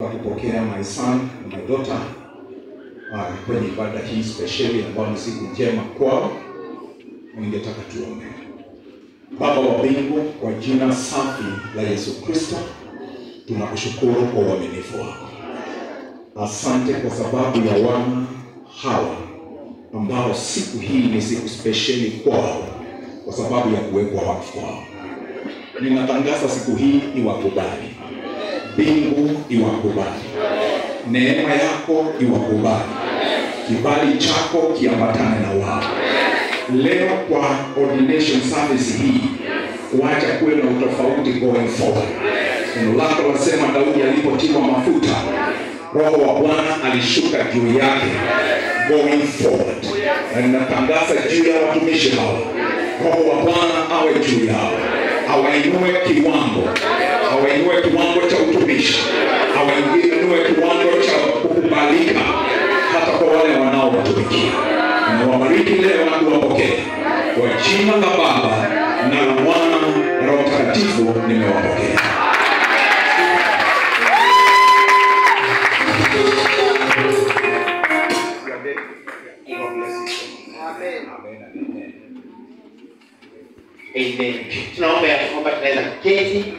kupokea my son and my daughter kwenye ibada hii speciali ambayo ni siku njema kwao. Ningetaka tuombe. Baba wa mbingu, kwa jina safi la Yesu Kristo, tunakushukuru kwa uaminifu wako. Asante kwa sababu ya wana hawa ambao siku hii ni siku spesheli kwao kwa sababu ya kuwekwa wakfu kwao. Ninatangaza siku hii iwakubali, mbingu iwakubali, neema yako iwakubali, kibali chako kiambatane na wao. Leo kwa ordination service hii, wacha kuwe na utofauti going forward. Neno lako lasema Daudi alipotiwa mafuta, Roho wa Bwana alishuka juu yake going forward. Na ninatangaza juu ya watumishi hawa, Roho wa Bwana awe juu yao, awainue kiwango, awainue kiwango cha utumishi, awainue kiwango cha kukubalika hata kwa wale wanaowatumikia. Niwabariki leo na kuwapokea kwa jina la Baba na la Mwana na Roho Mtakatifu, nimewapokea. Amen. Tunaomba ya kwamba tunaweza kuketi.